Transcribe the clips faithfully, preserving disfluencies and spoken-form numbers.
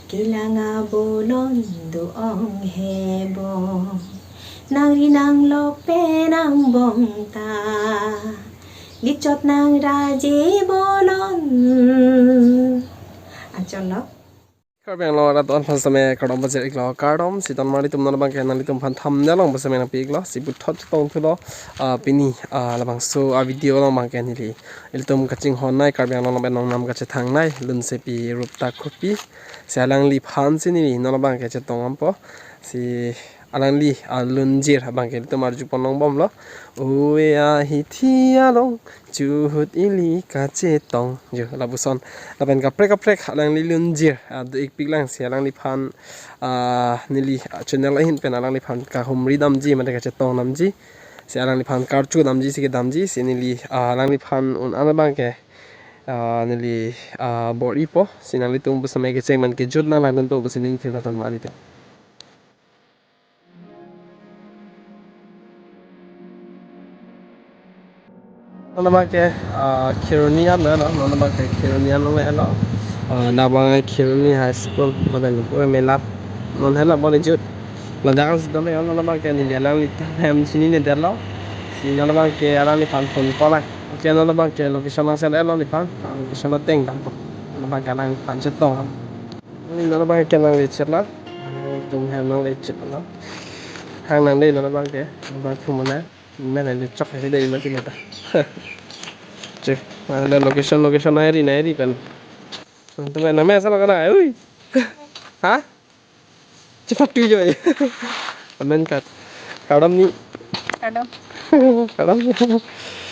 Kelang abolon do-ong he bo. Nangri nanglok pen angbong ta. Lichot nangraje bolon. Anchot lo. Karbi Anglong arat do-an aphan sitame kardom pajir-iklo, kardom. Si ton marli atum, non abangke nanglitum aphan thumbnail along sitame nangpi-iklo. Si puthot chetong thulo, ah, pini, ah, labangso, ah, video along abangke neli ilitum kachinghon nei, Karbi Anglong along pen nongnam kachethangnei Lunsepi Rupta Kropi. Si alangliphan si neli non abangke chetong dampo. Si alangli, ah, lunjir abangke ilitum arjupon longbomlo. Ove ahithi along chuhut ili kachetong. Jo, lapuson. Lapen kaprek kaprek alangli lunjir, ah, do-ikpiklang. Si alangliphan, ah, neli, ah, channel ahin pen alangliphan kahumri damji mate kachetong damji. Si alangliphan karcho damji si kedamji. Si neli, ah, alangliphan un-an abangke, ah, neli, ah, bor-ipo. Si nanglitum pusitame kecheng pen kejut nanglang dunpo pusi neli thirta ton mali te. Non abangke, ah, Kheroni an na, non abangke Kheroni an le lo. Ah, labang Kheroni High School, lapen Lupo Melat. Non hela bor-ijut. Ladak si dole, non abangke neli alanglitum hem chinine detlo. Si non abangke alangliphan phone call ai. Okay, non abangke location nangset-etlo neliphan. Ah, location ateng dampo. Non abangke alangliphan chetong. Neli non abangke nanglechetlo. Tum hem nanglechetlo. Hang nang dei non abangke. Abang thum mana. Mana le chok hai dei mati mata. Cek. Mana location, location nairi, nairi pen. Tum mana mesa lo kana. Ui. Ha? Cepat tu jo. Amen kat. Kardom ni. Kardom. Kardom ni.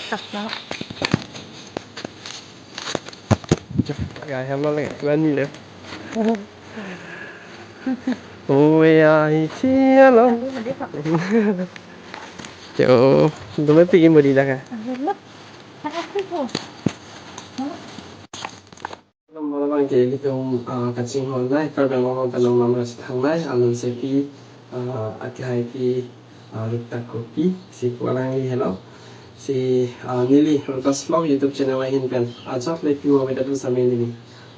Takna. Cek, gaya hem lo le, tuan ni le. Ove ahithi along. Jo, dome pigi muri dak. Non abangke ilitum, ah, kachinghon nei, Karbi Anglong pen nongnam kachethangnei, ah, Lunsepi, ah, akehaipi, ah, Rupta Kropi, si pu alangli helo. Si, ah, neli Rupta Vlog YouTube channel ahin pen ajat le pimo avedet pusitame neli,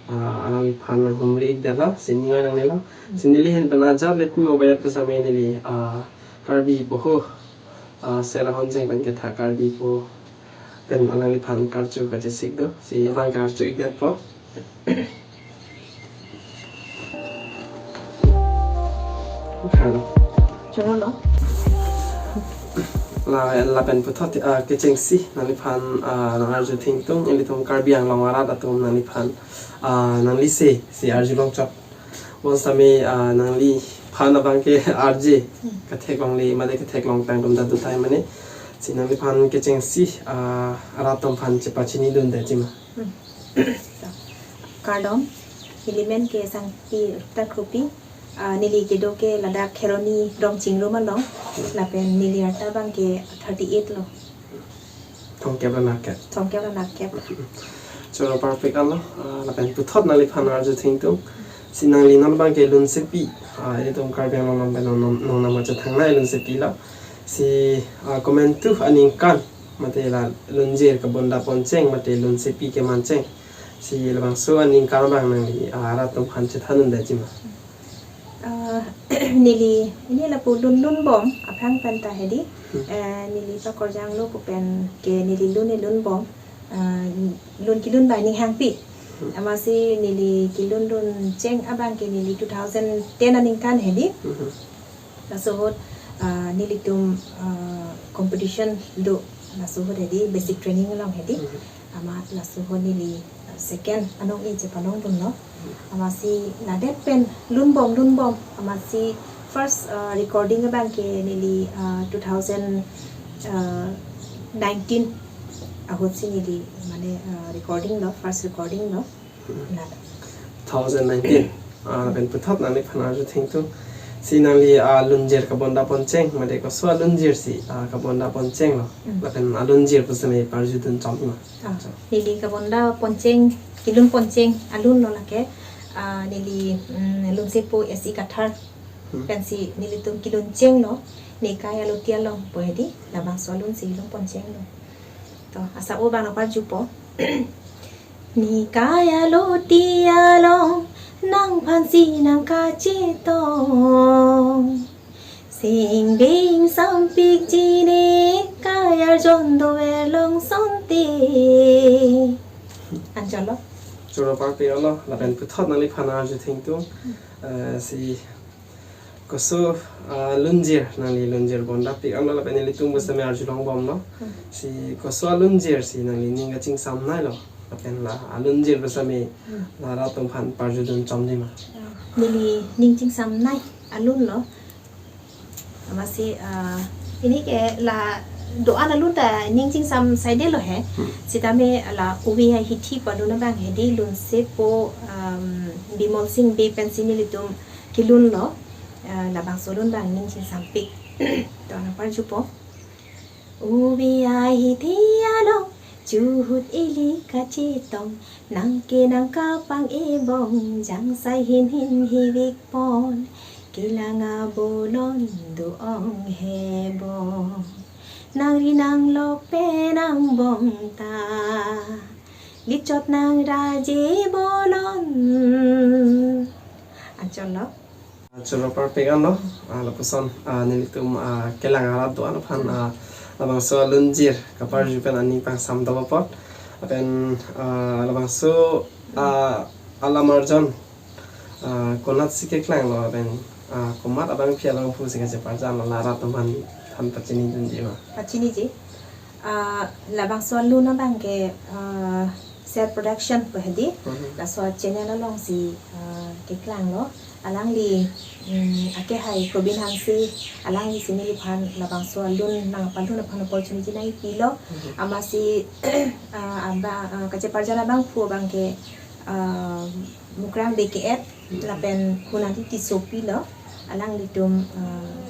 ah, alangliphan nanghumri-ik detlo, si ning ai nangnelo. Si neli ahin pen ajat le pimo avedet pusitame neli, ah, Karbi poho, ah, Sera Honjeng pen ketha Karbi po pen alangliphan karcho kachesik do. Si abang karcho-ik detpo. Hello. Cholo lo. La, lapen puthot, ah, kechengsi nangliphan, ah, nangarju thengtung, ilitum Karbi Anglong arat atum nangliphan, ah, nanglisi, si arjulong chot. Bonsitame, ah, nangliphan abangke arje. Hmm. Katheklongle mate katheklong tang atum ta do tahai mane. Si nangliphan kechengsi, ah, arat atum aphan chepachinidun detji ma. Hmm. Kardom, neli men ke Sangpi Rupta Kropi, ah, neli kedo ke ladak Kheroni Rongchingrum along, lapen neli arta abangke thirty eight lo. Thomkep ra nerkep. Thomkep ra nerkep. Choro perfect alo, ah, lapen puthot nangliphan arju thengtung. Si nangli non abangke Lunsepi, ah, ilitum Karbi Anglong pen nong, nong, nongnam kachethangnei Lunsepi lo. Si, ah, komantu aningkan, mate la lunjir kabonda poncheng, mate Lunsepi kemancheng. Si labangso aningkan abang nangli, ah, arat atum aphan chethandun detji ma. Ah, neli, neli lapu lun lunbom, aphrang pen ta hedi. Hmm. Eh, neli pakorjang lo pu pen ke neli lun-e lunbom. Ah, lun kelun bai ning hangpi. Hmm. Amatsi neli kelun luncheng abangke neli two thousand ten aningkan hedi. Hmm. Laso ahut, ah, nelitum, ah, competition do. Laso ahut hedi basic training along hedi. Hmm. Amat laso ahut neli, ah, second anong-e chepalongdunlo. Amatsi ladet pen lunbom, lunbom. Amatsi first, ah, recording abangke neli, ah, two thousand nineteen ahutsi neli mane, ah, recording lo, first recording lo. Hmm. Ladak. Two thousand nineteen. Ah, lapen puthot nangliphan arju thengtung. Si nangli, ah, lunjir kabonda poncheng, mate koso alunjir si, ah, kabonda poncheng lo. Hmm. Lapen alunjir pusitame parjudun chom ma. Ah, neli kabonda poncheng, kelun poncheng alun lo lake. Ah, neli, mm, Lunsepo S E Kathar. Hmm. Pensi nelitum kelunchenglo, Nekai Aloti along pu hedi, labangso alun si kelun ponchenglo. To, asa o abang nangparjupo. Nekai Aloti along, Nangphansi nangkachetong, sing bing sampik jine, kayar jon dover long sonte. Anchotlo. Choro parpik-olo, lapen puthot nangliphan arju thengtung. Eh, si koso, ah, lunjir, nangli lunjir bonda pik-olo, lapen nelitum pusitame arjulong bomlo. Hmm. Si koso alunjir si nangli ning kachingsamnailo, lapen la alunjir pusitame Hmm. la rat atum aphan parjudun chomji ma? Neli ning chingsamnai alunlo. Amatsi, ah, pini ke la do-an alun ta ning chingsam saidelo he. Hmm. Sitame la Uve Ahithi pu alun abang hedi, lunsepo, um, Bimol Sing Bey pensi nelitum kelunlo. Ah, labangso alun abang ning chingsampik. To nangparjupo. Uve Ahithi along, chuhut ili kachetong, nangke nangkapang ebong, jangsai hin hin hivik pon, kelang abolon do-ong hebong. Nangri nanglok pen angbong ta, lichot nangraje bolon. Anchotlo. Choro parpik-olo, ah, lapuson, ah, nelitum, ah, kelang arat do-an aphan, ah, labangso alunjir kaparju pen aning pangsam do apot. Lapen, ah, labangso, ah, alamarjon, ah, konatsi keklanglo lapen, ah, komat abangpi abangphu si kacheparjanlo, la rat atum aphan than pachinidunji ma? Pachiniji. Ah, labangso alun abang ke, ah, Ser Production pu hedi. Mhm. Laso channel alongsi, ah, keklanglo. Alangli, mm, akehai Probin Hanse, alanglisi neliphan labangso alun nangpalun aphan opportunity nangpilo. Mhm. Amatsi, ah, aba, ah, kacheparjan abangphu abang ke, ah, Mukrang Bey ke-et, Mhm. lapen Hunanti Tissopi lo. Alanglitum, ah,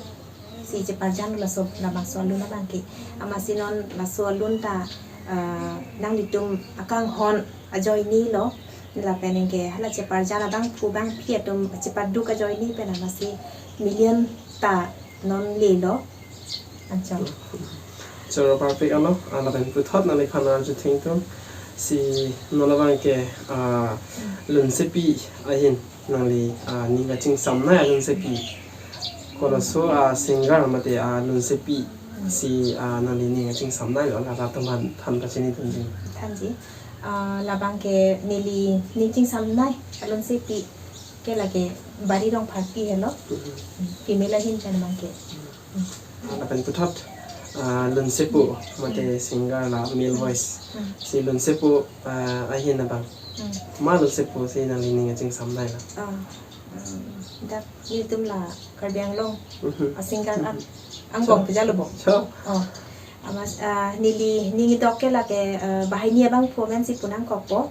si cheparjan laso labangso alun abang ke. Amatsi non laso alun ta, ah, nanglitum akanghon ajoinelo. Lapen anke hala cheparjan abangphu abangpi atum chepaduk ajoine pen amatsi million ta non lelo. Anchot. Choro parpik-olo, ah, lapen puthot nangliphan arju thengtung. Si non abang ke, ah, lunsepi ahin nangli, ah, ning kachingsamnai alunsepi, kolaso, ah, singer mate, ah, lunsepi si, ah, nangli ning kachingsamnailo, la rat atum aphan than pachinidunji? Thanji. Ah, labang ke neli ning chingsamnai alunsepi ke lake Bari Rongpharpi helo. Mhm. Female ahin pen abang ke. Ah, lapen puthot, ah, lunsepo mate Hmm. singer la male Hmm. voice. Hmm. Si lunsepo, ah, ahin abang. Hmm. Komat lunsepo si nangli ning kachingsamnailo? Ah, um, dak nelitum la Karbi Anglong Mhm. a-singer at Mhm. angbong Cho. Pejalo bo. Cho. Oh. Amas, ah, neli ning idok ke lake, ah, banghini abangphu amen si punangkokpo.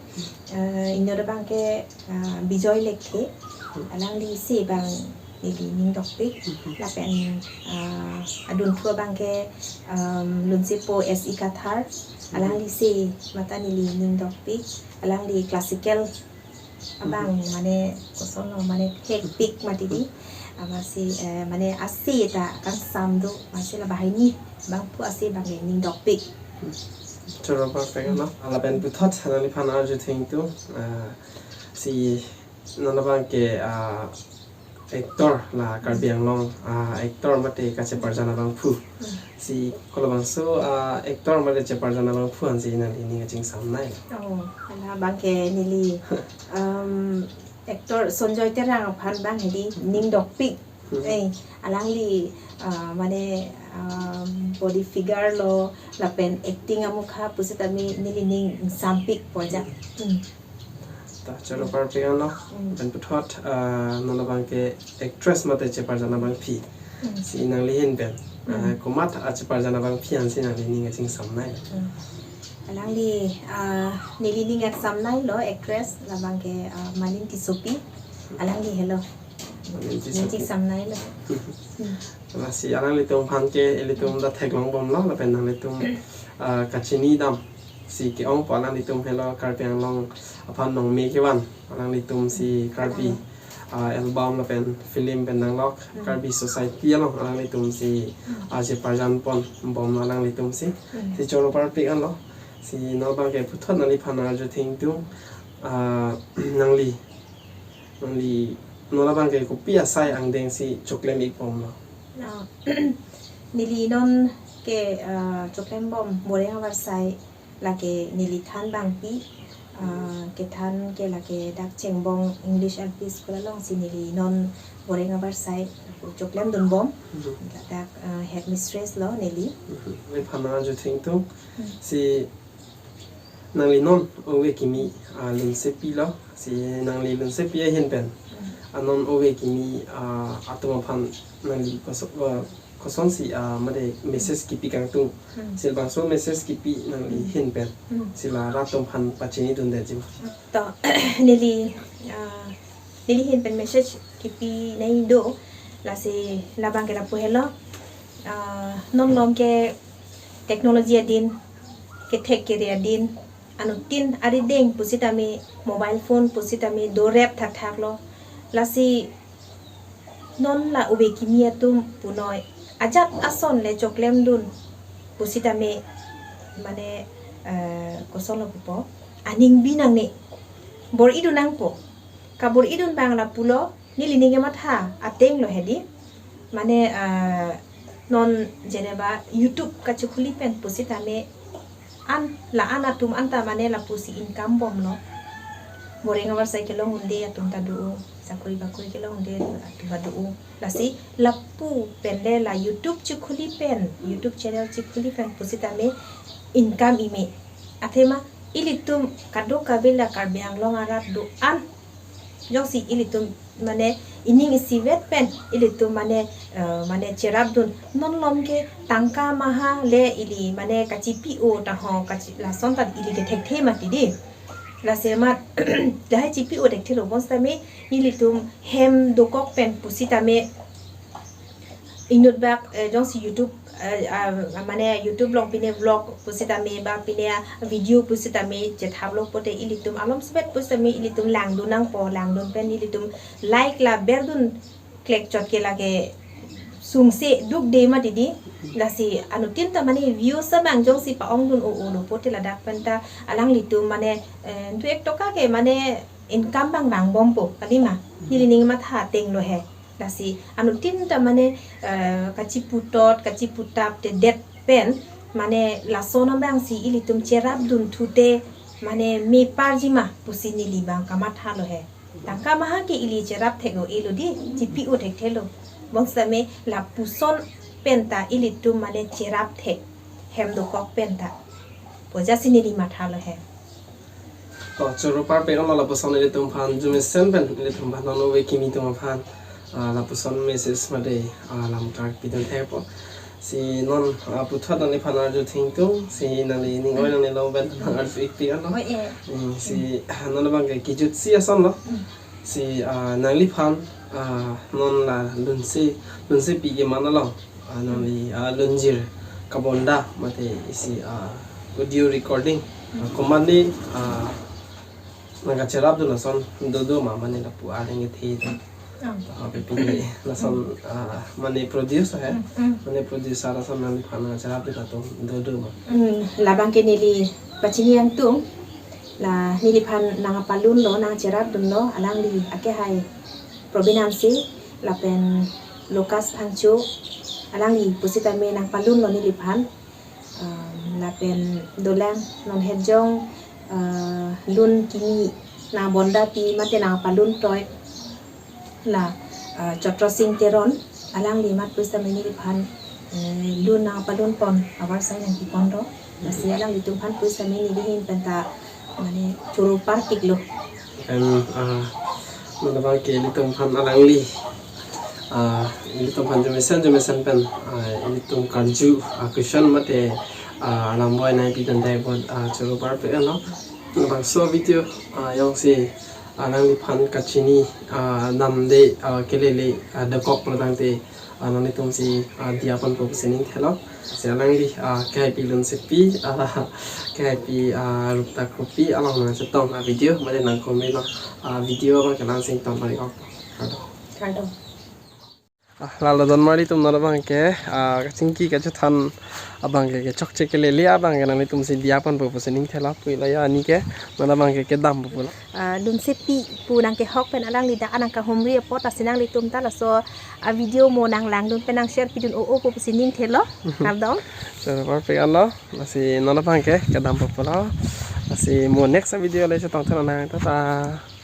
Ah, inut abang ke, ah, Bijoy Lekthe. Alangli isi abang neli ning dokpik. Mhm. Lapen, ah, adunthu abang ke, um, lunsepo S E Kathar. Alangli isi mate neli ning dokpik. Alangli classical abang Mhm. mane kosonlo mane hekpik mati di. Amatsi, eh, mane isi ta kangsam do, amatsi la banghini abangphu isi abang ke ning dokpik. Choro parpik-olo. Lapen puthot nangliphan arju thengtung, ah, si non abang ke, ah, actor la Karbi Anglong, ah, actor mate kacheparjan abangphu. Hmm. Si kolabangso, ah, actor mate cheparjan abangphu ansi nangli ning kachingsamnai? Oh, hala abang ke neli, um, actor Sonjoy Terang aphan abang hedi ning dokpik. Hmm. Eh, alangli, ah, mane, um, body figure lo, lapen acting amukha pusitame neli ning sampik po ja. Hmm. Hmm. Ta choro parpik-olo, Hmm. lapen puthot, ah, non abang ke actress mate cheparjan abangpi. Hmm. Si nangli ahin pen, ah, Hmm. komat acheparjan abangpi ansi nangli ning kachingsamnai? Hmm. Alangli, ah, neli ning kachingsamnailo actress labang ke, ah, Malin Tissopi. Alangli helo. Malin Ning Tissopi. Kachingsamnailo. Hmm. Lasi alanglitum aphan ke ilitum ta theklong bomlo, lapen nanglitum, ah, kachini dam si ke-ongpo, alanglitum helo Karbi Anglong aphan nongme kevan, alanglitum si Karbi, ah, album lapen film pen nanglok, Hmm. Karbi Society along alanglitum si, Hmm. ah, cheparjan pon bomlo alanglitum si. Hmm. Si choro parpik-olo. Si non abang ke puthot nangliphan arju thengtung, ah, nangli Nangli non labang ke kopi asai angdeng si choklem ik bomlo? Ah, neli non ke, ah, choklem bom Boreng avarsai, lake neli than bangpi, ah, kethan ke lake dak Chengbong English L P School alongsi neli non Boreng avarsai choklem dun bom. Hmm. Ladak, ah, headmistress lo neli. Hmm. Nephan nang arju thengtung. Hmm. Si nangli non ove kimi, ah, lunsepi lo, si nangli lunsepi ahin pen. Hmm. Ah, non ove kimi, ah, atum aphan nangli koso-, ah, kosonsi, ah, mate message kipi kangtung. Hmm. Si labangso message kipi nangli ahin pen. Hmm. Si la rat atum aphan pachini dundetji ma? To, neli, ah, neli ahin pen message kipi nai do, lasi labang ke lapu helo. Ah, non along ke technology adin, kethek kere adin, anuttin arideng pusitame, mobile phone pusitame dorep thakthak lo. Lasi non la ove kimi atum punoi ajat ason le choklem dun pusitame, mane, eh, koson lo pupo, aning bi nangne, bor-i dun nangpo. Kabor-i dun abang lapulo, neli ning kematha ateng lo hedi. Mane, ah, non jeneba YouTube kachikhuli pen pusitame an, la-an atum anta mane lapusi income bomlo. Boreng avarsai kelong un-e atum ta do, sakori bakori kelong un-e atum ta do. Lasi lapu pen le la YouTube chikhuli pen, YouTube channel chikhuli pen pusitame income ime. Athema ilitum kadokave la Karbi Anglong arat do-an jongsi ilitum mane ining isivet pen ilitum mane, eh, mane cherap dun, non along ke tangka maha le ili mane kachipi-o taho kachi-, lason ta ili ke thekthe mati di. Lasi amat lahai chipi-o thekthelo bonsitame ilitum hem dokok pen pusitame inut bak, eh, jongsi YouTube, eh, ah, mane YouTube along pine vlog pusitame ba pine video pusitame chethaplo pote ilitum alom sibet pusitame ilitum langdun nangpo, langdun pen ilitum like la berdun klek chot ke lake sungse dukde mati di. Lasi anuttin ta mane views abang jongsi pa-ongdun o-o lo pote ladak pen ta alanglitum mane, eh, du ek toka ke mane income abang bang bompo kalima. Neli ning matha ateng lo he. Lasi anuttin ta mane, eh, kachiputot, kachiputap te det pen, mane lason abangsi ilitum cherap dun thute, mane me parji ma pusi neli abang kamatha lo he. Tangka maha ke ili cherap thek-o-e lo di, chipi-o thekthelo. Bonsitame lapuson pen ta ilitum mane cherap thek, hem dokok pen ta. Pu ajatsi neli matha lo he. To, choro parpek-onlo lapuson ilitum aphan arjumesen pen, ilitum aphan non ove kimi atum aphan, ah, lapuson message mate, ah, lamkar pidun thekpo. Si non, ah, puthot nangliphan arju thengtung, si nangli ning oi nangli lo pen nang arju ikpi anlo. Oi, eh. Hmm, si, ah, non abang ke kejutsi asonlo. Hmm. Si, ah, nangliphan, ah, non la lunse, lunsepi keman along, ah, nangli, ah, lunjir kabonda mate isi, ah, audio recording, ah, komatne, ah, nangkacherapdun ason dodo ma mane lapu areng kethe do. Oh. Ah, pipine lason, ah, mane produce he. Mm, mm. Mane producer ason nangliphan nangkacherapdun atum dodo ma? Mm, labang ke neli pachini ingtung. La neliphan nangpalunlo, nangcherapdunlo, alangli akehai Probin Hanse lapen Lucas Phangcho, alangli pusitame nangpalunlo neliphan. Um, lapen dolang non hejong, uh, lun kimi nangbondapi mate nangpalun toi la, uh, Chotro Sing Teron, alangli amat pusitame neliphan, eh, lun nangpalun pon, avarsai nangkipon do. Lasi alanglitum aphan pusitame neli ahin pen ta mane choro parpiklo. Em, ah, mane abang ke ilitum aphan alangli, ah, ilitum aphan arjumesen arjumesen pen, ah, ilitum karju, ah, question mate, ah, alam boi nangpidun thekpo, ah, choro parpik-onlo. Labangso video, ah, jongsi alangliphan kachini, ah, namde, ah, kelele, ah, dokok lo tangte, ah, nanglitumsi, ah, diya ponpo pusi ning thelo. Si alangli, ah, kehaipi lunsepi, ah, kehaipi, ah, Rupta Kropi along nangchetong, ah, video, mane nang comment lo, ah, video abang ke nang sing tong balik ok. Kardom. Kardom. Ah, lalo don marli atum, non abang ke, ah, kachingki kachethan abang ke, ke chokche kelele abang ke nanglitum si diya ponpo pusi ning thelo, pu la ya ani ke, non abang ke kedam pulo. Ah, dunsepi pu nangkehok pen alangli dak anang kahumri apot asi nanglitum ta laso a video mo nanglangdun pen nang share pidun o o pu pusi ning thelo, kardom. So, perfect anlo, lasi non abang ke kedam pulo, lasi mo next video le chetong than nang, tata.